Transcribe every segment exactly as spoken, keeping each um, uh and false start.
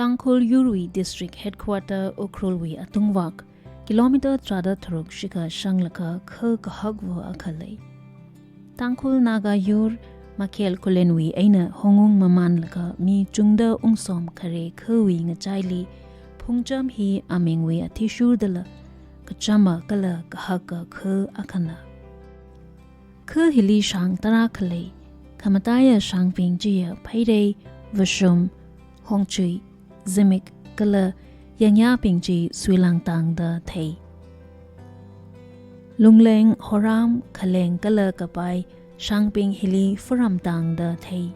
Tangkhul yurwui district headquarter Ukhrulwui atungvak, kilometer tharāda tharuk shikha shanglaga kha kahakva akha lei. Tangkhul Naga yur Makhel Khullenwui eina hongung mamanlaga mi chungda ungsom khare khawui ngachaili, phungcham hi amingwui athishurdala kachama kala kahaka kha akhana. Kha hili shang tarā khalei, khamataiya shangbing chiya Phairei, Vashum, Hongchui, Zimik kala yangyābing chi Suilangtang da thei. Lungleng, Horam, Khaleng kala Kapai shangbing hili Furamtang da thei.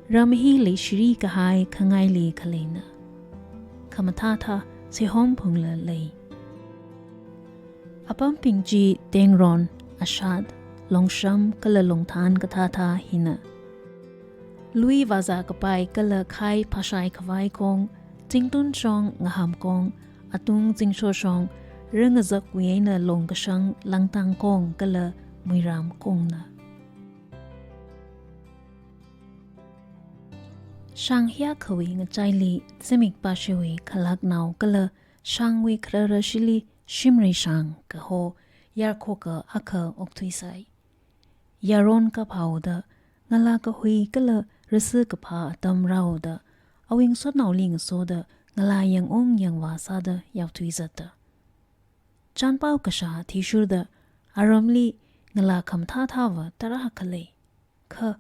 Ram hi leishiri kahai khangaili khaleina. Khamathāthā Seihom phungla lei. Apambing chi Tengron, Ashat, Longsham kala Longthan kathāthā hina. Lui vāzā kapai kala khai phāshai khavai kong, Chingtun shong, Ngaham kong, Atung Zingsho shong, Rangazak wui eina Longkashang Langtang kong kala Muiram kongna. Shang hiya khawui ngachaili, Zimik Pashiwui khalaknao kala shangwui khararashili Shimrei Shang kaho yarkhoka akha okthuisai. Yaron kaphāoda, ngalā kahui kala rasi kaphā atam rāoda, awui ngasotnaoli ngasoda, ngalā yangung yangvā sāda yaothui zatta. Chanpao kashā athishurda, aramli ngalā khamathāthāva tarā khalei. Kha,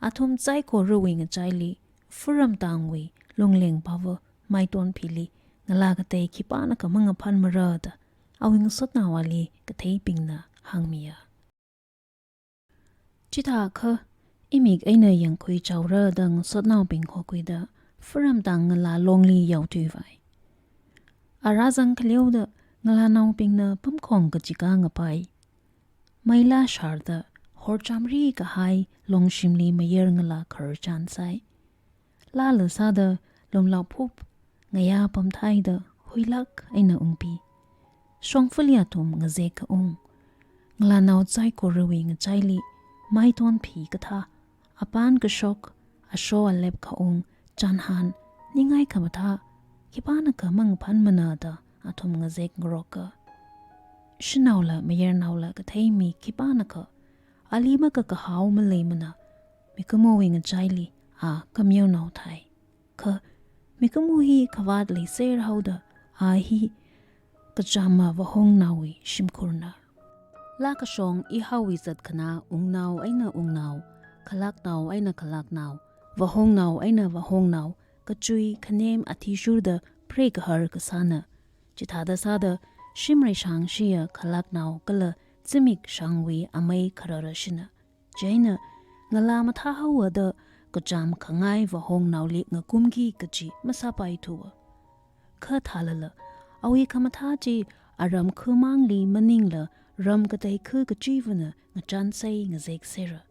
athum saikorawui ngachaili, Furamtangwui Lungleng pava Maitonphili, ngalā katei khipānakha mangaphanmara da, awui ngasotnaowali katheibingna hāngmiya. Chithākha, imik eina yangkhui chaora da ngasotnaobing hokhuida, Furamtang ngalā longli yaothuivai. Ara zang khaleoda, ngalānaobingna pamkhong kachika ngapai. Meila sharda, horchamri kahai longshimli mayar ngalā khararchan sai. Lala sāda lumlao phup, ngayā pamthaida huilak eina ungpi. Shongfali athum ngazek kaung. Ngalānao saikorawui ngachaili, Maitonphi kathā, apān kashok, asho alep kaung, chanhan, ningai khamathā, khipānakha mangaphanmana da athum ngazek ngaroka. Shanaola mayarnaola kathei mi khipānakha, ali makakahao maleimana, mikumowui ngachaili a kamayaonao thai. Kha, mikumo hi khavāt leiser haoda, a hi kachama vahongnaowui shimkhurna. Laa kashong ihaowui zatkhana ungnao eina ungnao, khalaknao eina khalaknao, vahongnao eina vahongnao, kachui khanem athishurda preigahar kasāna. Chithāda sāda, Shimrei Shang shiya khalaknao kala Zimik shangwui amei khararashina. Chieina, ngalā mathāhaowa da kacham khangai vahongnaoli ngakumki kachi masāpaithuwa. Kha thālala, awui khamathā chi aram khamangli maningla ram katei kha kachivana ngachansei ngazek sera.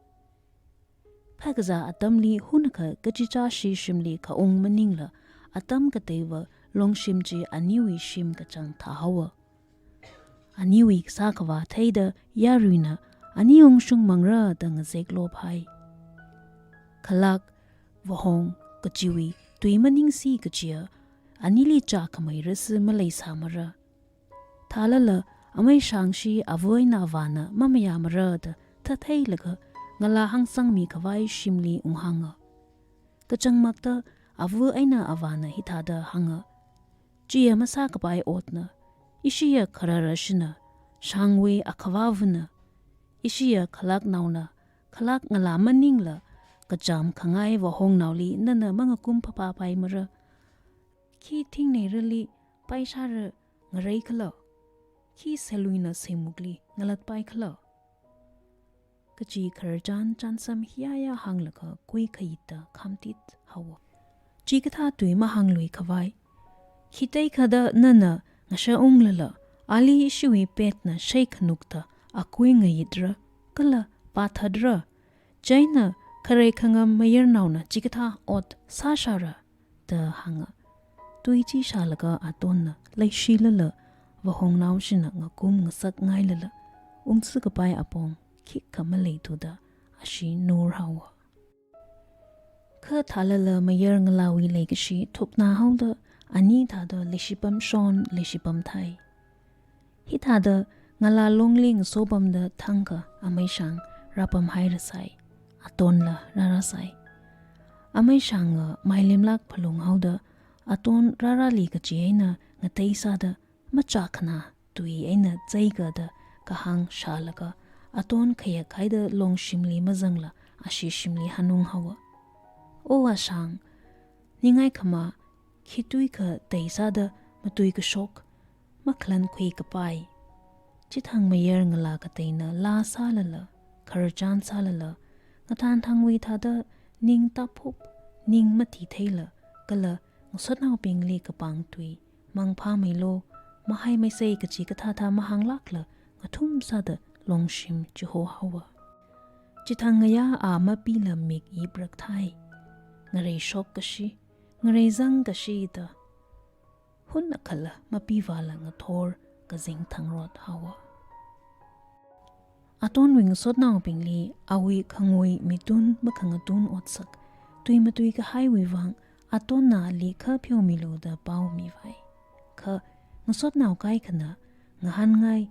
Phākazā atamli hunakha kachichāshi shimli kaung maningla, atam kateiva longshim chi aniwui shim kachang thāhaowa. Aniwui kasā khavā theida yaruina ani ungshungmangra da ngazeklo phai. Khalak, vahong, kachiwui tui maningsi kachiya, anili chākhamei rasi maleisāmara. Thālala, amei shangshi ava eina avāna mamayāmara da thatheilaga ngalā hāngsangmi khavai shimli unghānga. Kachangmakta ava eina avāna hithāda hānga. Chiya masākapai otna, ishiya khararashina, shangwui akhavāvana, ishiya khalaknaona, khalak ngalā maningla, kacham khangai vahongnaoli nana mangakum phapāpaimara. Khi thingneirali paishāra ngareikhala, khi sailuina seimukli ngalatpaikhala. Kachi khararchan chansam hiyāya hānglaga kui khayita khamtit haowa. Chikathā tui mahānglui khavai. Khiteikhada nana ngashaunglala, ali ishiwui petna sheikhanukta akui ngayitra, kala pathatra. Chieina khare khangam mayarnaona chikathā ot sāshāra da hānga. Tui chi shālaga atonna leishilala, vahongnao shina ngakum ngasakngailala, ungsi kapai apong khikha maleithuda ashee nur haowa. Kha Thālala mayar ngalāwui leikashi thukna haoda ani thāda leishipam shon leishipam thai. Hithāda ngalā longli ngasopamda thangkha amei Shang rāpam hairasai. Atonla rārasai. Amei Shangna mailemlāk phalung haoda Aton rārali kachi eina ngatei sāda machākhana tui eina zeikada kahāng shālaga Aton khayakhaida longshimli mazangla ashishimli hanung haowa. O Ashang, ningai khama, khitui kha tei sāda matui kashok, makhalan khui kapai. Chithang mayar ngalā kateina laa sālala, khararchan sālala, ngathān thangwui thāda ning tāphup, ning mathi theila, kala ngasotnaobingli kapang tui mangphāmeilo, mahaimeisei kachi kathāthā mahānglākla ngathum sāda longshim chiho haowa. Chithang ngayā a mapila mik iprak thai. Ngarei shok kashi, ngarei zang kashi da. Hun akhala mapivala ngathor kazing thangrot haowa. Atonwui ngasotnaobingli awui khangui mitun makhangatun otsak, tui matui kahaiwui vang Atonna ali kha pheomilu da pao mivai. Kha ngasotnao kaikhana ngahānngai,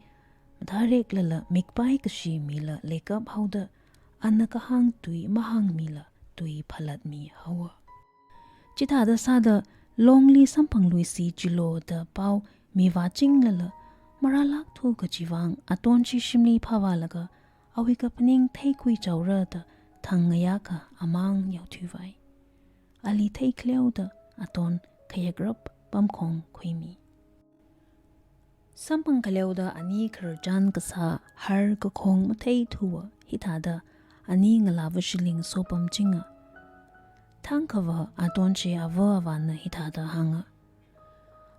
mathāreklala mikpai kashi mila leikap haoda, ana kahāng tui mahāngmila tui phalatmi haowa. Chithāda sāda longli samphangluisi chilo da pao mivāchinglala, marālākthu kachi vang Aton shishimli phāvālaga, awui kaphaning theikhui chaora da thang ngayā kha amang yaothuivai. Ali theikhaleoda Aton khayakrap pamkhong khuimi. Samphang khaleoda ani khararchan kasā har kakhong matheithuwa hithāda ani ngalāva shili ngasopamchinga. Thangkhava Aton chi ava avāna hithāda hānga.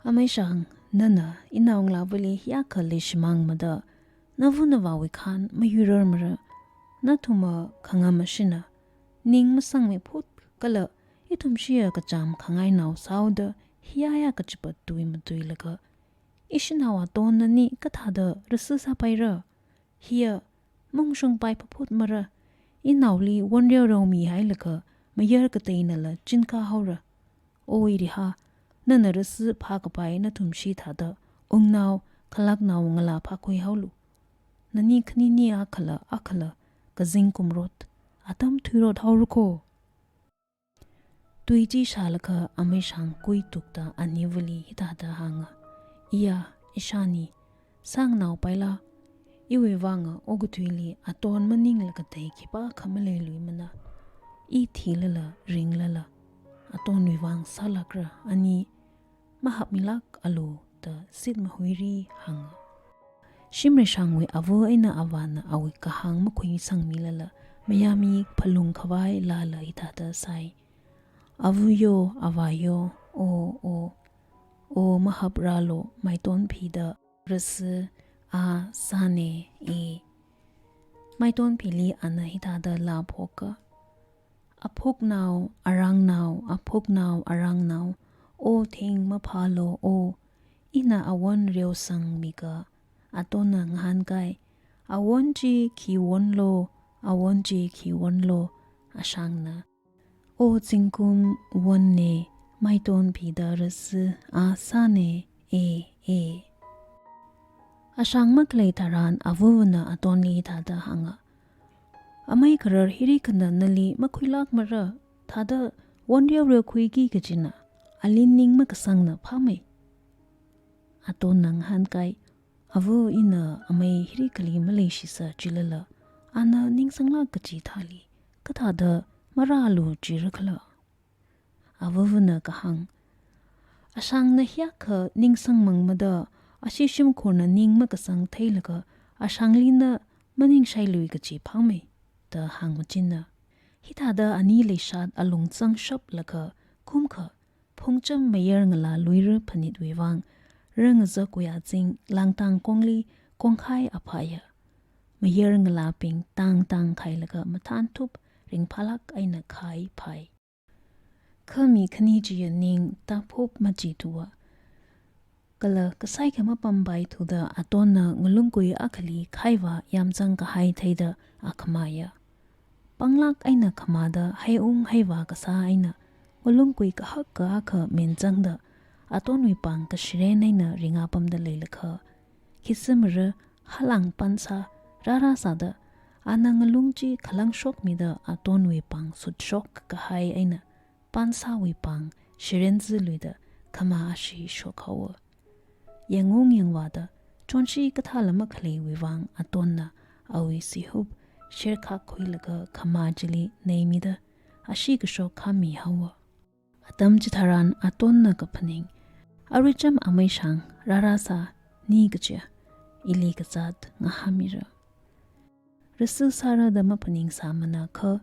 Amei Shang, nana inao ngalāvali hiyākha leishimangmada, nava navāwui khān mayuirarmara, nathumva khangam ashina, ning masangmei phut kala ithum shiya kacham khangainao sāhaoda hiyāya kachipat tui matuilaga, ishinao Atonna ni kathāda rasi sāpaira? Hiya mungshungpai phaphutmara, inaoli won reoreo mihailaga mayar kateinala chinka haora. O Iriha, nana rasi phākapai nathum shi thāda, ungnao, khalaknao ngalā phākhui haolu. Nani khanini akhala akhala kazing kumrot, atam thuirot haora kho. Tui chi shālaga amei Shang kuitukta anivali hithāda hānga. Iya, ishāni, sānganao paila, iwui vanga okathuili Aton maningla katei khipākha maleiluimana. I thilala, ringlala, Atonwui vang sālākra, ani mahapmilākalu da Sitmahuili hānga. Shimrei Shangwui ava eina avāna awui kahāng makhuisangmilala, mayāmi phalung khavai laala hithāda sai. Ava yo, avā yo, o, o, o mahapralo, Maitonphida rasi a sāne e. Maitonphili ana hithāda laa phoka. Aphuknao, arangnao, aphuknao, arangnao, o thing maphālo o, ina awon reosangmiga. Atonna ngahānkai, awon chi khiwonlo, awon chi khiwonlo, Ashangna. O zingkum wonne, Maitonphida rasi a sāne, e, e. Ashang makhalei tharan avavana Atonli thāda hānga. Amei kharar hirikhana nali makhuilākmara, thāda won reoreokhuiki kachina, ali ning makasangna phāmei. Atonna ngahānkai, ava ina amei hirikhali maleishisa chilala, ana ningsanglāk kachi thāli, kathāda marālu jirakhala. Avavana kahāng. Ashangna hiyākha ningsangmangmada, ashi shimkhurna ning makasang theilaga, Ashanglina maningshailui kachi phāmei, da hāngmachinna. Hithāda ani leishat alung zangshaplaga, kumkha, phungcham mayar ngalā luira phanitwui vang, rangazak kuya zing langtang kongli kongkhai aphaya. Mayar ngalābing tang tang khailaga mathānthup ringphālāk eina khai phai. Kha mi khani chiya ning tāphup machithuwa. Kala kasai kha mapampai thuda Atonna ngalungkui akhali khaivā yamzang kahai theida akhamaya. panglāk eina khamāda heiung heivā kasā eina, ngalungkui kahak akha menzangda, Atonwui pāng kashiren eina ringapamda leilakha, khi sāmara, halang pansā rārā sāda, ana ngalung chi khalangshokmida Atonwui pāng sutshok kahai eina, pansāwui pāng shiren ziluida khamā ashee shokhaowa. Yangung yangvāda, chonshi kathāla makhaleiwui vāng Atonna awui sihup sherkhak khuilaga khamā chili neimida, ashee kashok khami haowa. Atam chitharan Atonna kaphaning, aruicham ameishang rārā sā, ni kachiya, ili kazāt ngahānmira. Rasi sārada maphaning sāmana kha,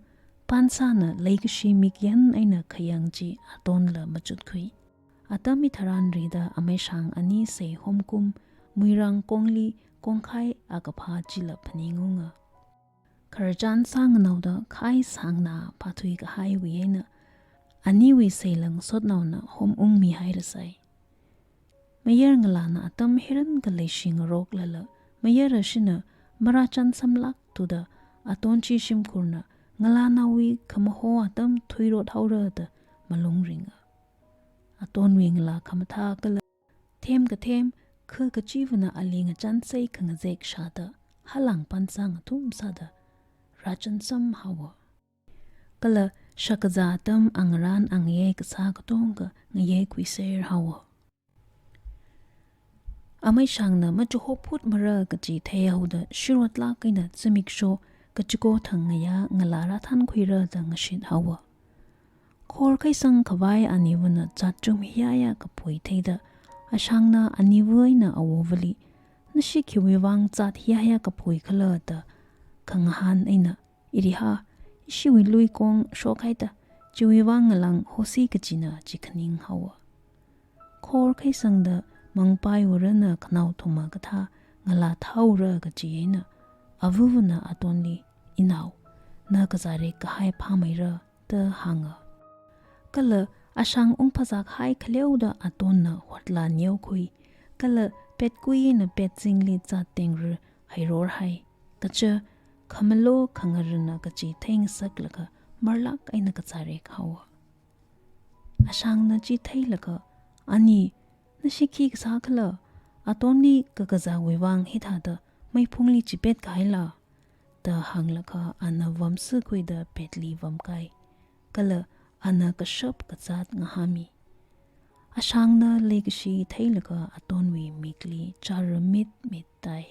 pansāna leikashi mikyan eina khayang chi Atonla machutkhui. Atam hitharan rida ameishang ani sei homkum, muirang kongli kongkhai akaphā chila phaningunga. Khararchan sānganaoda khai sāngna phathui kahaiwui eina, aniwui seilang sotnaona hom ungmi hairasai. Mayar ngalāna atam hiran khalei shingaroklala, mayar ashina marāchan samlāk thuda, Aton chi shimkhurna ngalānaowui khamaho atam thuirot haora da malung ringa. Atonwui ngalā khamathā kala them kathem, kha kachivana ali ngachan sei khangazek shāda, halang pansā ngathum sāda, rāchan sam haowa. Kala shakazā atam angarān angayei kasā katonga ngayeikhuiser haowa. Ameishangna machuho phutmara kachi theihaoda shirotlāk eina zimiksho kachiko thang ngayā ngalā rāthankhuira da ngashit haowa. Khor khaisang khavai anivana zat chum hiyāya kapui theida, ashangna aniva eina awovali, nashi khiwui vāng zat hiyāya kapui khala da khangahān eina, iriha, ishiwui lui kong shokhaida, chiwui vāng ngalang hosi kachina chi khaning haowa. Khor khaisangda mangpai urana khanao thuma kathā ngalā thaora kachi eina, avavana Atonli, inao, na kazārek kahai phāmeira da hānga. Kala ashang ungphazak hai khaleoda Atonna hotla neokhui, kala petkui eina petzingli zat tengri hairor hai, kacha khamalo khangarana kachi theingasaklaga marlāk eina kazārek haowa. Ashangna chi theilaga, ani, nashi khi kasā khala, Atonli kakazāwui vāng hithāda meiphungli chipet kahaila, da hānglaga ana vamsikhuida petli vamkai. Kala ana kashap kazāt ngahānmi. Ashangna leikashi theilaga Atonwui mikli chara mit mit tai.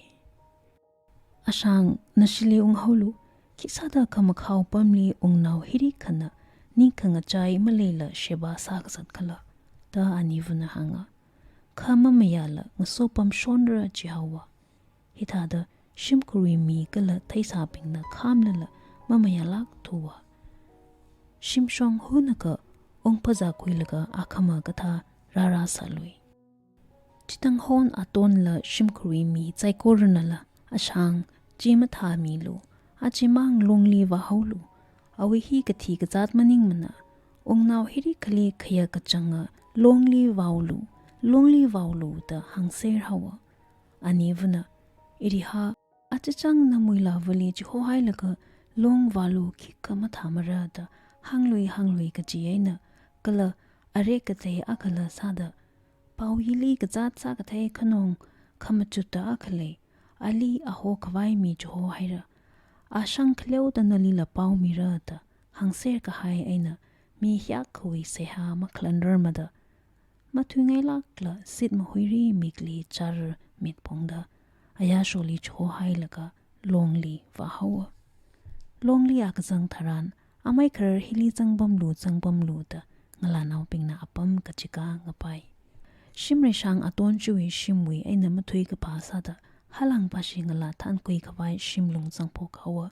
Ashang, nashili unghaolu, khisāda khamakhao pamli ungnao hirikhana, ning khangachai maleila sheba sākazat khala, da anivana hānga. Kha mamayāla ngasopam shonra chihaowa. Hithāda shimkhurwui mi kala theisābingna khamlala mamayālāk thuwa. Shimshong hunakha ungphazā khuilaga akhama kathā rārā sālui. Chithang hon Atonla shimkhurwui mi saikoranala, ashang, chi mathāmilu, achimang longli vāhaolu, awui hi kathi kazāt maningmana, ungnao hirikhali khayā kachanga longli vāolu, longli vāolu da hāngser haowa. Anivana, iriha, achichang namuilavali chihohailaga long vālu khikha mathāmara da hānglui hānglui kachi eina, kala arek katei akhala sāda, pao hili kazāt sākathei khanong khamachutta akha lei, ali aho khavai mi chihohaira. Ashang khaleoda nalila paomira da hāngser kahai eina, mi hiyākhawui seihā makhalanrarmada, mathuingailākla sit mahuiri mikli chara mit phongda, ayāsholi chihohailaga longli vāhaowa. Longli akazang tharan, amei kharar hili zangpamlu zangpamlu da ngalānaobingna apam kachika ngapai. Shimreishang Aton chiwui shimwui eina mathui kaphā sāda, halang pāshi ngalā thankhui khavai shimlung zangphok haowa.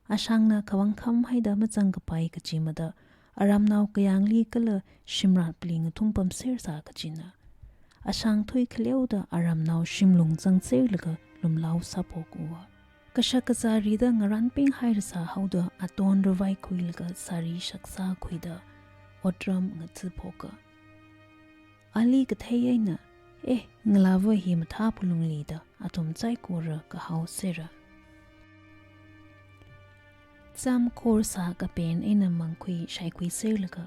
Ashangna kavang khamhaida mazang kapai kachimada, aramnao kayāngli kala shimratpali ngathum pamser sā kachina. Ashang thui khaleoda aramnao shimlung zangserlaga lumlao sāphok uwa. Kashak kazā rida ngarānping hairasā haoda Aton ravai khuilaga sari shaksa khuida otram ngatsi phoka. Ali kathei eina, eh, ngalāva hi mathā pulungli da athum saikora kahao sera. Cham khor sā kapen eina mangkhui shaikhui serlaga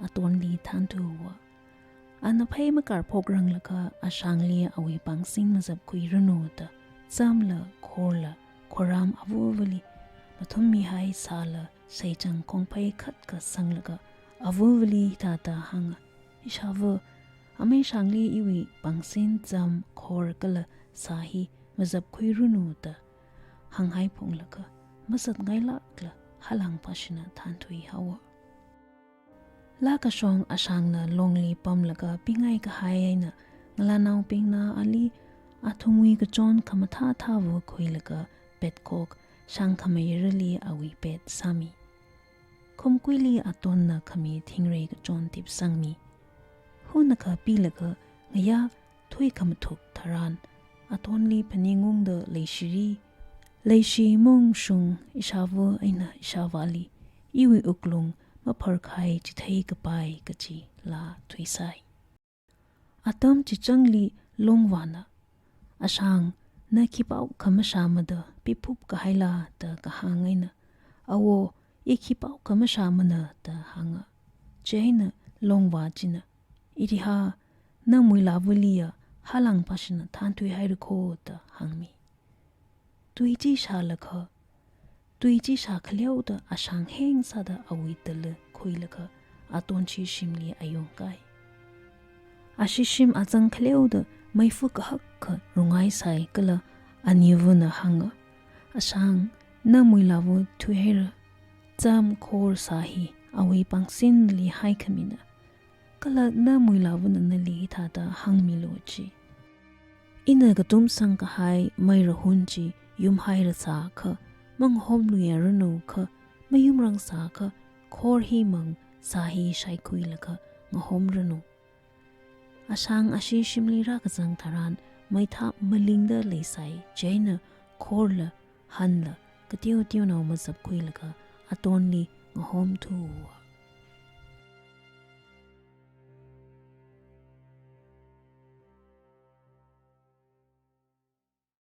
Atonli thānthuwa. Ana phei makarphok ranglaga Ashangli awui pāngsin mazapkhuiranu da, Chamla khorla khoram avuvali mathum mihai sāla seichang khongphei khatka sanglaga avuvali hithāda hānga, Ishāva, amei Shangli iwui pāngsin cham khor kala sā hi mazapkhuiranu da hānghai phunglaga mazatngailākla halāngpāshina thānthui haowa. Laa kashong Ashangna longli pamlaga pingai kahai eina ngalānaobingna ali athumwui kachon khamathā thāva khuilaga petkhok shangkhamayarali awui pet sāmi. Khumkuili Atonna khami thingrei kachon tipsangmi. Hunakha pilaga ngayā thuikhamathuk tharan Atonli phaningungda leishiri. Leishi mungshung ishāva eina ishāvāli iwui wuklung mapharkhai chithei kapai kachi laa thuisai. Atam chichangli Longvāna, Ashang, na khipao khamashāmada piphup kahaila da kahāng eina, Awo, i khipao khamashāmana da hānga. Chieina Longvā china, Iriha, namuilāvaliya halāngpāshina thānthuihaira kho da hāngmi. Tui chi shālakha, tui chi shākhaleoda Ashang heng sāda awui tala khuilaga Aton shishimli ayongkai. Ashi shim azang khaleoda meifa kahakka rungai sai kala anivana hānga, Ashang, namuilāva thuihaira. Cham khor sā hi awui pāngsinli haikhamina. Kala namuilāvana nali hithāda hāngmilu chi. Ina katumsang kahai mei rahun chi yumhaira sākha, mangahomluiya ranu kha, mayumrang sākha, khor himang sā hi shaikhuilaga ngahomranu. Ashang ashi shimli rākazang tharan meithap malingda leisai, chieina khorla hanla kateo teonao mazapkhuilaga Atonli ngahomthuwa.